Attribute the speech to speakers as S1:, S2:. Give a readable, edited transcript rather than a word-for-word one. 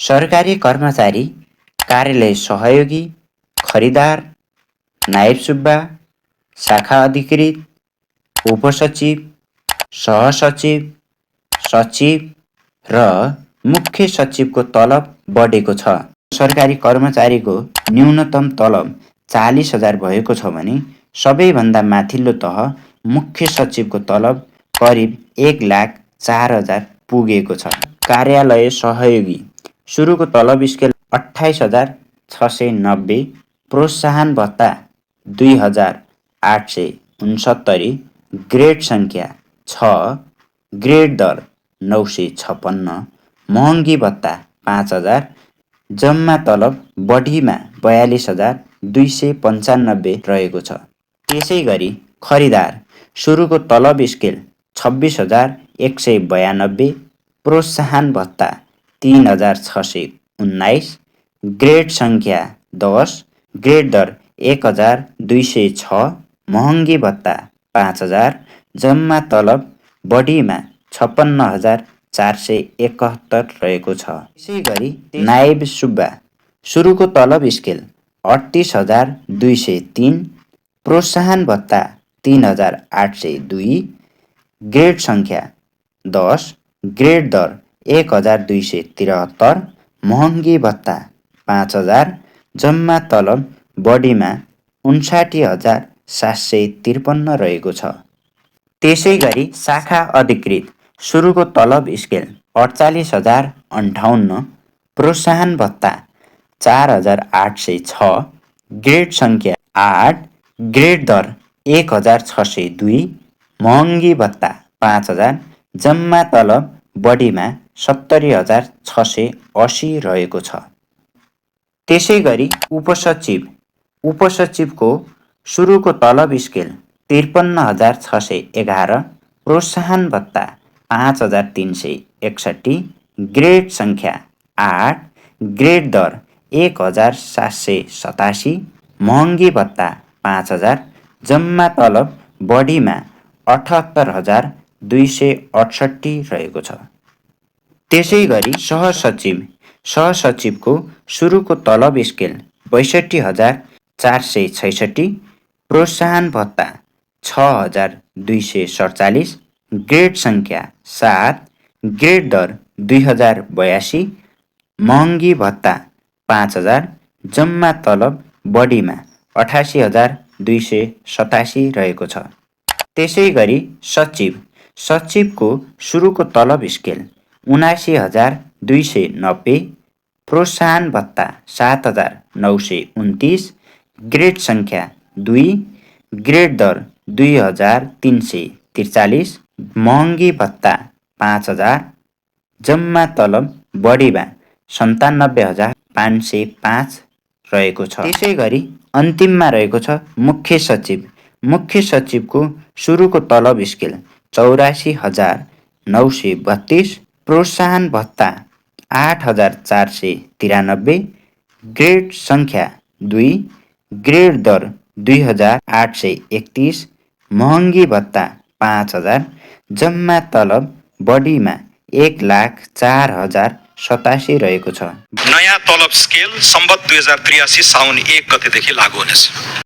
S1: सरकारी कर्मचारी, कार्यालय सहयोगी, खरिदार, नायब सुब्बा, शाखा अधिकृत, उपसचिव, सहसचिव, सचिव र मुख्य सचिवको तलब बढेको छ। सरकारी कर्मचारीको न्यूनतम तलब 40,000 भएको छ भने सबैभन्दा माथिल्लो तह मुख्य सचिवको तलब करिब 1,04,000 पुगेको छ। कार्यालय सहयोगी सुरुको तलब स्केल 28,690, प्रोत्साहन भत्ता 2,869, ग्रेड सङ्ख्या 6, ग्रेड दर 956, महँगी भत्ता 5,000, जम्मा तलब बढीमा 42,295 रहेको छ। त्यसै गरी खरिदार सुरुको तलब स्केल 26,192, प्रोत्साहन भत्ता 3,619, ग्रेड सङ्ख्या 10, ग्रेड दर 1,206, महँगी भत्ता 5,000, जम्मा तलब बढीमा 56,471 रहेको छ। त्यसै गरी नायब सुब्बा सुरुको तलब स्केल 38,203, प्रोत्साहन भत्ता 3,802, ग्रेड सङ्ख्या 10, ग्रेड दर 1,273, महँगी भत्ता 5,000, जम्मा तलब बढीमा 59,753 रहेको छ। त्यसै गरी शाखा अधिकृत सुरुको तलब स्केल 48,058, प्रोत्साहन भत्ता 4,806, ग्रेड सङ्ख्या 8, ग्रेड दर 1,602, महँगी भत्ता 5,000, जम्मा तलब बढीमा 70,680 रहेको छ। त्यसै गरी उपसचिवको सुरुको तलब स्केल 53,611, प्रोत्साहन भत्ता 5,361, ग्रेड सङ्ख्या 8, ग्रेड दर 1,787, महँगी भत्ता 5,000, जम्मा तलब बढीमा 78,268 रहेको छ। त्यसै गरी सहसचिवको सुरुको तलब स्केल 62,466, प्रोत्साहन भत्ता 6,247, ग्रेड सङ्ख्या 7, ग्रेड दर 2,082, महँगी भत्ता 5,000, जम्मा तलब बढीमा 88,287 रहेको छ। त्यसै गरी सचिवको सुरुको तलब स्केल 79,290, प्रोत्साहन भत्ता 7,929, ग्रेड सङ्ख्या 2, ग्रेड दर 2,343, महँगी भत्ता 5,000, जम्मा तलब बढीमा 97,505 रहेको छ। त्यसै गरी अन्तिममा रहेको छ मुख्य सचिवको सुरुको तलब स्केल 84,932, प्रोत्साहन भत्ता 8,493, ग्रेड सङ्ख्या 2, ग्रेड दर 2,831, महँगी भत्ता 5,000, जम्मा तलब बढीमा 1,04,087 रहेको छ।
S2: नयाँ तलब स्केल सम्बत 2083 साउन 1 गतेदेखि लागू हुनेछ।